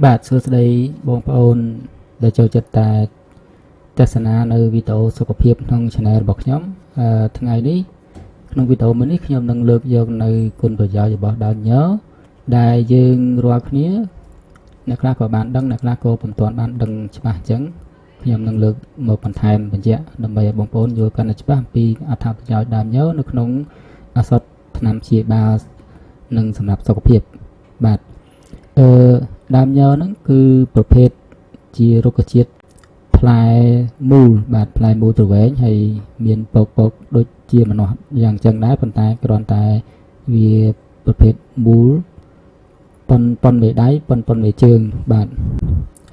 បាទសួស្តីបងប្អូនដែលចូលចិត្តតែទស្សនានៅវីដេអូសុខភាពក្នុង Channel របស់ខ្ញុំអឺថ្ងៃនេះក្នុងវីដេអូមួយនេះខ្ញុំនឹងលើកយកនៅគុណប្រយោជន៍របស់ដើមញដែលយើងរាល់គ្នាអ្នកខ្លះក៏បានដឹងអ្នកខ្លះក៏ពុំទាន់បានដឹងច្បាស់អញ្ចឹងខ្ញុំនឹងលើកមកបន្ថែមបញ្ជាក់ដើម្បីឲ្យបងប្អូនយល់កាន់តែច្បាស់អំពីអត្ថប្រយោជន៍ដើមញនៅក្នុងឱសថថ្នាំព្យាបាលនិងសម្រាប់សុខភាពបាទអឺដើមញហ្នឹងគឺប្រភេទជារុក្ខជាតិផ្លែមូលបាទផ្លែមូលទ្រវែងហើយមានពកពកដូចជាម្នាស់យ៉ាងចឹងដែរប៉ុន្តែគ្រាន់តែវាប្រភេទមូលប៉ុនប៉ុនមេដៃប៉ុនប៉ុនមេជើងបាទ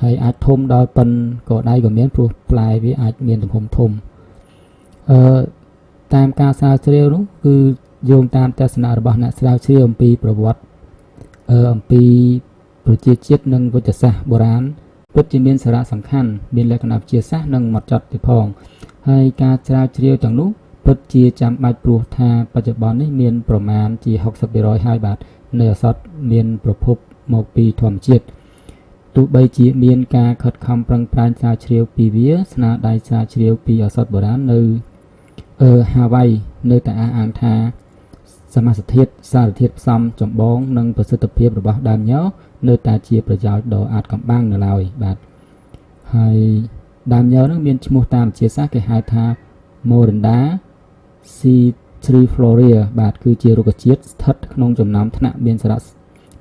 ហើយអាចធំដល់ប៉ុនកដៃក៏មានព្រោះផ្លែវាអាចមានទំហំធំអឺតាមការស្រាវជ្រាវនោះគឺយោងតាមទស្សនៈរបស់អ្នកស្រាវជ្រាវអំពីប្រវត្តិអឺអំពីប្រជាជាតិនិងវិទ្យាសាស្ត្របុរាណពិតជាមានសារៈសំខាន់មានលក្ខណៈវិទ្យាសាស្ត្រនិងម៉ត់ចត់ទៀតផងហើយការស្រាវជ្រាវទាំងនោះពិតជាចាំបាច់ព្រោះថាបច្ចុប្បន្ននេះមានប្រមាណជា60%ហើយបាទនៃឱសថមានប្រភពមកពីធម្មជាតិទោះបីជាមានការខិតខំប្រឹងប្រែងស្រាវជ្រាវពីវាស្នាដៃស្រាវជ្រាវពីឱសថបុរាណនៅអឺហាវ៉ៃនៅតែអះអាងថាសមាសធាតុសារធាតុផ្សំចម្បងនិងប្រសិទ្ធភាពរបស់ដើមញនៅតែជាប្រយោជន៍ដ៏អាថ៌កំបាំងនៅឡើយបាទហើយដើមញនឹងមានឈ្មោះតាមវិទ្យាសាស្ត្រគេហៅថា Morinda citrifolia បាទគឺជារុក្ខជាតិស្ថិតក្នុងចំណោមថ្នាក់មានសារៈ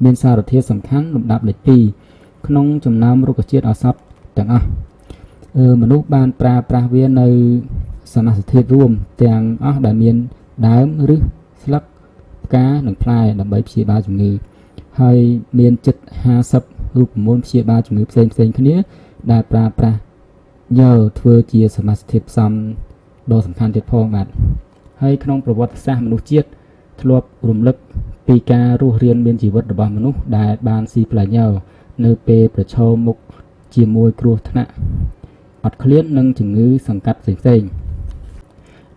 មានសារធាតុសំខាន់លំដាប់លេខ2ក្នុងចំណោមរុក្ខជាតិឱសថទាំងអស់អឺមនុស្សបានប្រើប្រាស់វានៅសមាសធាតុរួមទាំងអស់ដែលមានដើមឬស្លឹកផ្កានិងផ្លែដើម្បីព្យាបាលជំងឺហើយមានជិត50រូបមន្តព្យាបាលជំងឺផ្សេងផ្សេងគ្នាដែលប្រើប្រាស់ញធ្វើជាសមាសធាតុផ្សំដ៏សំខាន់ទៀតផងបាទហើយក្នុងប្រវត្តិសាស្ត្រមនុស្សជាតិធ្លាប់រំលឹកពីការរស់រានមានជីវិតរបស់មនុស្សដែលបានស៊ីផ្លែញនៅពេលប្រឈមមុខជាមួយគ្រោះថ្នាក់អត់ឃ្លាននិងជំងឺសង្កាត់ផ្សេងៗ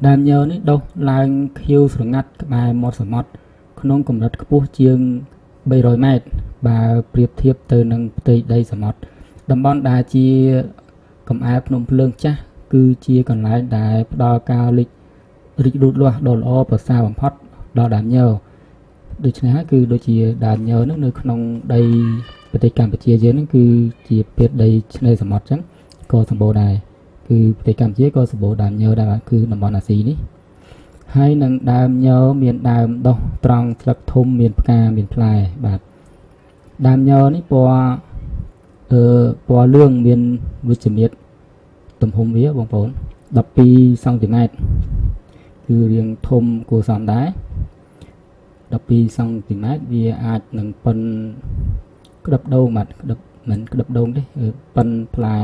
ដើមញនេះដុះឡើងខៀវស្រងាត់ក្បែរមាត់សមុទ្រក្នុងកម្រិតខ្ពស់ជាង300ម៉ែត្របើប្រៀបធៀបទៅនឹងផ្ទៃដីសមុទ្រតំបន់ដែលជាកំអែលភ្នំភ្លើងចាស់គឺជាកន្លែងដែលផ្ដល់ការលិចរីកលូតលាស់ដ៏ល្អប្រសើរបំផុតដល់ដើមញដូច្នេះហើយគឺដូចជាដើមញនឹងនៅក្នុងដីប្រទេសកម្ពុជាយើងនឹងគឺជាប្រភេទដីឆ្នេរសមុទ្រអញ្ចឹងក៏សម្បូរដែរគឺប្រទេសកម្ពុជាក៏សម្បូរដើមញដែរបាទគឺតំបន់អាស៊ីនេះហើយនឹងដើមញមានដើមដុះត្រង់ស្លឹកធំមានផ្កាមានផ្លែបាទដើមញនេះពណ៌អឺពណ៌លឿងមានវិជ្ជមាត្រទំហំវាបងប្អូន12សង់ទីម៉ែត្រគឺរាងធំគួរសមដែរ12សង់ទីម៉ែត្រវាអាចនឹងប៉ុនក្តឹបដូងបាទក្តឹបមិនក្តឹបដូងទេប៉ុនផ្លែ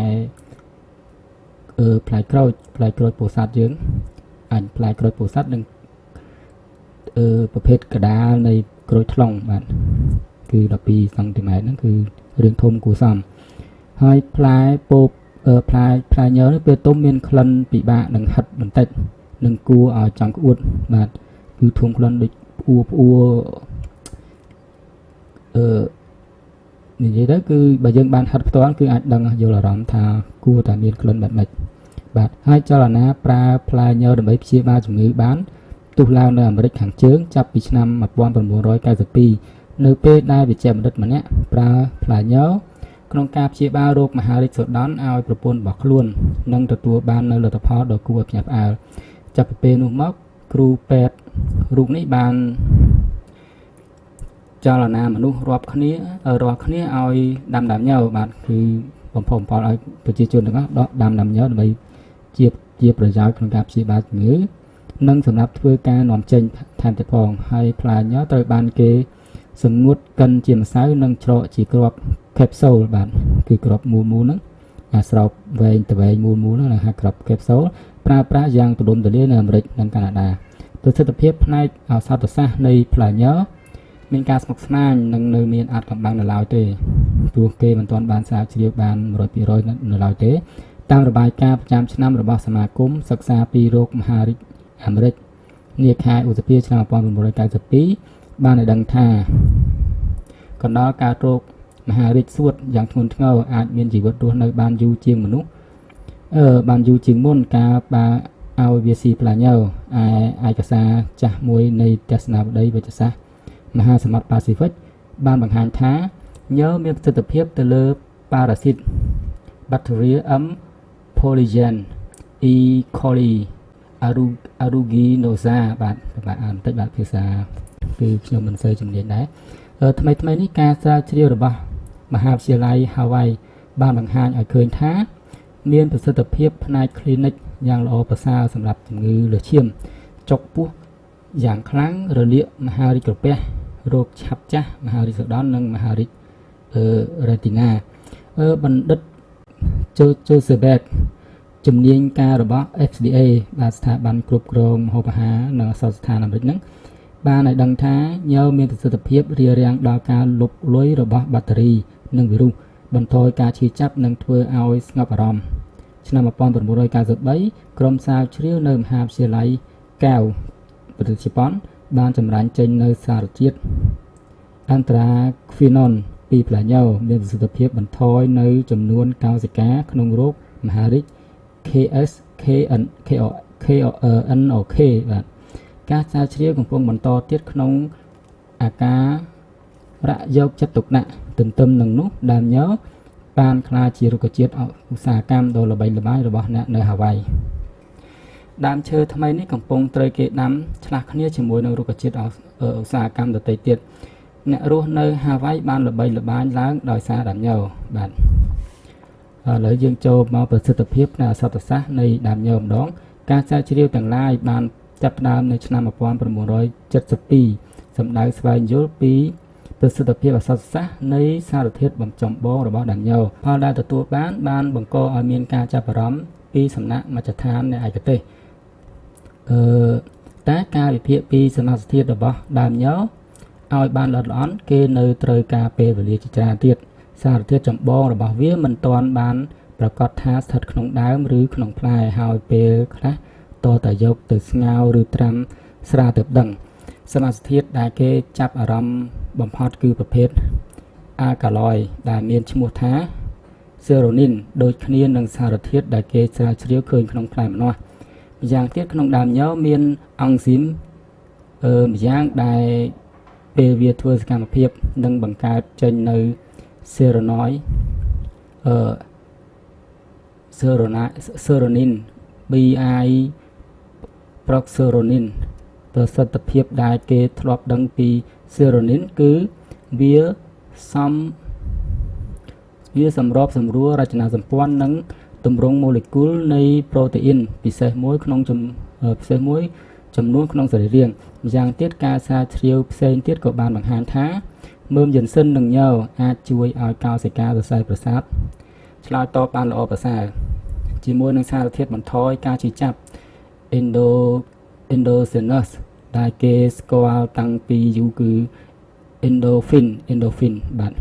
អឺផ្លែក្រូចផ្លែក្រូចពោធិ៍សាត់យើងអាចផ្លែក្រូចពោធិ៍សាត់និងអឺប្រភេទកដាលនៃក្រូចថ្លុងបាទគឺ12សង់ទីម៉ែត្រហ្នឹងគឺរឿងធំគួរសមហើយផ្លែពោបផ្លែផ្លែញនេះពេលទុំមានក្លិនពិបាកនឹងហិតបន្តិចនឹងគួរឲ្យចង់ក្អួតបាទគឺធំក្លិនដូចផ្អួផ្អួអឺនិយាយទៅគឺបើយើងបានហិតផ្ទាល់គឺអាចដឹងយល់អារម្មណ៍ថាគួរតែមានក្លិនបែបម៉េចបាទហើយចលនាប្រើផ្លែញដើម្បីព្យាបាលជំងឺបានទុះឡើងនៅអាមេរិកខាងជើងចាប់ពីឆ្នាំ1992នៅពេលដែលវិជ្ជបណ្ឌិតម្នាក់ប្រើផ្លែញក្នុងការព្យាបាលរោគមហារីកសុដន់ឲ្យប្រពន្ធរបស់ខ្លួននិងទទួលបាននូវលទ្ធផលដ៏គួរឲ្យភ្ញាក់ផ្អើលចាប់ពីពេលនោះមកគ្រូពេទ្យរូបនេះបានចលនាមនុស្សរាប់គ្នារាល់គ្នាឲ្យដាំដើមញបាទគឺបំផុសបំផុលឲ្យប្រជាជនទាំងអស់ដកដាំដើមញដើម្បីជាជាប្រយោជន៍ក្នុងការព្យាបាលជំងឺនិងសម្រាប់ធ្វើការនាំចេញថែមទៀតផងហើយផ្លែញត្រូវបានគេសម្ងួតកិនជាម្សៅនិងច្រកជាគ្រាប់ capsule បាទគឺគ្រាប់មូលមូលហ្នឹងអាស្រោបវែងទៅវែងមូលមូលហ្នឹងហៅគ្រាប់ capsule ប្រើប្រាស់យ៉ាងទូលំទូលាយនៅអាមេរិកនិងកាណាដាប្រសិទ្ធភាពផ្នែកឱសថសាស្ត្រនៃផ្លែញមានការស្មុគស្មាញនិងនៅមានអាចកំបាំងនៅឡើយទេព្រោះគេមិនទាន់បានស្រាវជ្រាវបាន100%នៅឡើយទេតាមរបាយការណ៍ប្រចាំឆ្នាំរបស់សមាគមសិក្សាពីរោគមហារីកអាមេរិកនាខែឧសភាឆ្នាំ1992បានឲ្យដឹងថាកណ្ដុរកើតរោគ មហារីកសួតយ៉ាងធ្ងន់ធ្ងរអាចមានជីវិតរស់នៅបានយូរជាងមនុស្សអឺបានយូរជាងមុនការបើឲ្យវាស៊ីផ្លែញើឯឯកសារចាស់មួយនៃទស្សនាវដ្តីវិទ្យាសាស្ត្រមហាសមុទ្រប៉ាស៊ីហ្វិកបានបង្ហាញថាញើមានប្រសិទ្ធភាពទៅលើប៉ារ៉ាស៊ីត បាក់តេរី M polygen E. coli aeruginosa បាទបាទអានបន្តិចបាទភាសាគឺខ្ញុំមិនសូវជំនាញដែរថ្មីថ្មីនេះការស្រាវជ្រាវរបស់មហាវិទ្យាល័យហាវ៉ៃបានបង្ហាញឲ្យឃើញថា មានប្រសិទ្ធភាពផ្នែក clinic យ៉ាងល្អប្រសើរសម្រាប់ជំងឺលើសឈាមចុកពោះយ៉ាងខ្លាំងរលាកមហារីកក្រពះរោគឆាប់ចាស់មហារីកសុដន់និងមហារីកអឺរ៉េទីណាបណ្ឌិតជូសេបេតជំនាញការរបស់ FDA បាទស្ថាប័នគ្រប់គ្រងម្ហូបអាហារនិងឱសថស្ថានអាមេរិកហ្នឹងបានឲ្យដឹងថាញើមានប្រសិទ្ធភាពរារាំងដល់ការលុបលុយរបស់បាក់តេរីនិងវីរុសបន្ថយការឈឺចាប់និងធ្វើឲ្យស្ងប់អារម្មណ៍ឆ្នាំ1993ក្រុមស្រាវជ្រាវនៅមហាវិទ្យាល័យកែវប្រទេសជប៉ុនបានចម្រាញ់ចេញនៅសារជាតិអន្ត្រាខ្វីណុនពីផ្លែញើមានប្រសិទ្ធភាពបន្ថយនៅចំនួនកោសិកាក្នុងរោគមហារីក KS KN KO KNOK បាទការស្រាវជ្រាវកំពុងបន្តទៀតក្នុងអាការរៈយកចិត្តទុកដាក់ទន្ទឹមនឹងនោះដើមញបានក្លាយជារុក្ខជាតិឧស្សាហកម្មដ៏ល្បីល្បាញរបស់អ្នកនៅហាវ៉ៃដើមឈើថ្មីនេះកំពុងត្រូវគេដាំឆ្លាស់គ្នាជាមួយនឹងរុក្ខជាតិឧស្សាហកម្មដទៃទៀតអ្នករស់នៅហាវ៉ៃបានល្បីល្បាញឡើងដោយសារដើមញបាទឥឡូវយើងចូលមកប្រសិទ្ធភាពនៃឱសថសាស្ត្រនៃដើមញម្ដងការស្រាវជ្រាវទាំងឡាយបានចាប់ផ្ដើមនៅឆ្នាំ1972សម្ដៅស្វែងយល់ពីប្រសិទ្ធភាពឱសថសាស្ត្រនៃសារធាតុបំចំបងរបស់ដើមញផលដែលទទួលបានបានបង្កឲ្យមានការចាប់អារម្មណ៍ពីសំណាក់មជ្ឈដ្ឋានអ្នកឯកទេសអឺតែការវិភាគពីសមាសធាតុរបស់ដើមញឲ្យបានល្អិតល្អន់គេនៅត្រូវការពេលវេលាជាច្រើនទៀតសារធាតុចម្បងរបស់វាមិនទាន់បានប្រកាសថាស្ថិតក្នុងដើមឬក្នុងផ្លែហើយពេលខ្លះតតែយកទៅស្ងោរឬត្រាំស្រាទៅដឹងសមាសធាតុដែលគេចាប់អារម្មណ៍បំផុតគឺប្រភេទអាកាឡយដែលមានឈ្មោះថាសេរ៉ូនីនដូចគ្នានឹងសារធាតុដែលគេស្រាវជ្រាវឃើញក្នុងផ្លែម្នាស់ម្យ៉ាងទៀតក្នុងដើមញមានអង់ស៊ីមម្យ៉ាងដែលពេលវាធ្វើសកម្មភាពនិងបង្កើតចេញនៅសេរ៉ូណយអឺសេរ៉ូណាសេរ៉ូនីន BI ប្រុកសេរ៉ូនីនប្រសិទ្ធភាពដែលគេធ្លាប់ដឹងពីសេរ៉ូនីនគឺវាសំវាសម្របសម្រួលរចនាសម្ព័ន្ធនិងទម្រង់ម៉ូលេគុលនៃប្រូតេអ៊ីនពិសេសមួយក្នុងពិសេសមួយចំនួនក្នុងសរីរាង្គម្យ៉ាងទៀតការស្រាវជ្រាវផ្សេងទៀតក៏បានបង្ហាញថាមើមយិនសិននិងញអាចជួយឲ្យកោសិកាសរសៃប្រសាទឆ្លើយតបបានល្អប្រសើរជាមួយនឹងសារធាតុបន្ថយការឈឺចាប់ endogenous ដែលគេស្គាល់តាំងពីយូរគឺ endorphin endorphin បាទ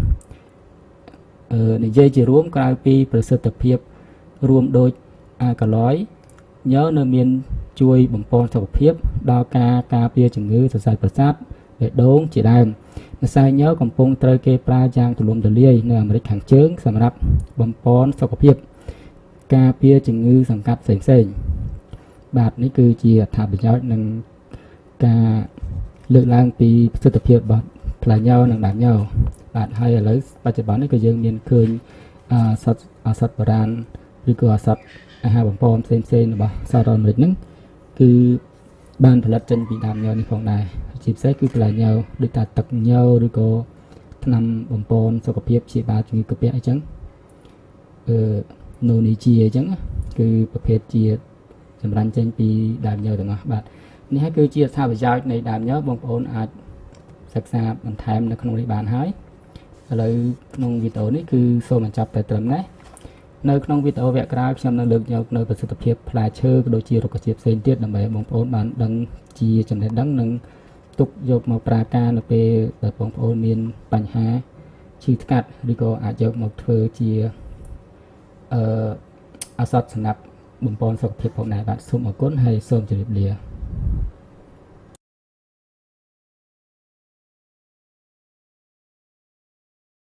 និយាយជារួមក្រៅពីប្រសិទ្ធភាពរួមដូចអាកាឡយញនៅមានជួយបំពន់សុខភាពដល់ការការពារជំងឺសរសៃប្រសាទបេះដូងជាដើមម្សៅញកំពុងត្រូវគេប្រើយ៉ាងទូលំទូលាយនៅអាមេរិកខាងជើងសម្រាប់បំពន់សុខភាពការពារជំងឺសង្កាត់ផ្សេងផ្សេងបាទនេះគឺជាអត្ថប្រយោជន៍និងការលើកឡើងពីប្រសិទ្ធភាពរបស់ផ្លែញនិងដើមញបាទហើយឥឡូវបច្ចុប្បន្ននេះក៏យើងមានឃើញអសត្វអសត្វបុរាណឬក៏អសត្វអាហារបំពន់ផ្សេងផ្សេងរបស់សហរដ្ឋអាមេរិកហ្នឹងគឺបានផលិតចេញពីដើមញនេះផងដែរជាពិសេសគឺផ្លែញដូចថាទឹកញឬក៏ថ្នាំបំពន់សុខភាពព្យាបាលជំងឺកាពះអីចឹងអឺណូនីជាអញ្ចឹងគឺប្រភេទជាចម្រាញ់ចេញពីដើមញទាំងអស់បាទនេះហើយគឺជាអត្ថប្រយោជន៍នៃដើមញបងប្អូនអាចសិក្សាបន្ថែមនៅក្នុងនេះបានហើយឥឡូវក្នុងវីដេអូនេះគឺសូមបញ្ចប់តែត្រឹមនេះនៅក្នុងវីដេអូវគ្គក្រោយខ្ញុំនឹងលើកយកនៅប្រសិទ្ធភាពផ្លែឈើក៏ដូចជារុក្ខជាតិផ្សេងទៀតដើម្បីឲ្យបងប្អូនបានដឹងជាចំណេះដឹងនិងទុកយកមកប្រើការនៅពេលដែលបងប្អូនមានបញ្ហាឈឺថ្កាត់ឬក៏អាចយកមកធ្វើជាអឺឱសថសម្រាប់បំពន់សុខភាពផងដែរបាទសូមអរគុណហើយសូមជម្រាបលា។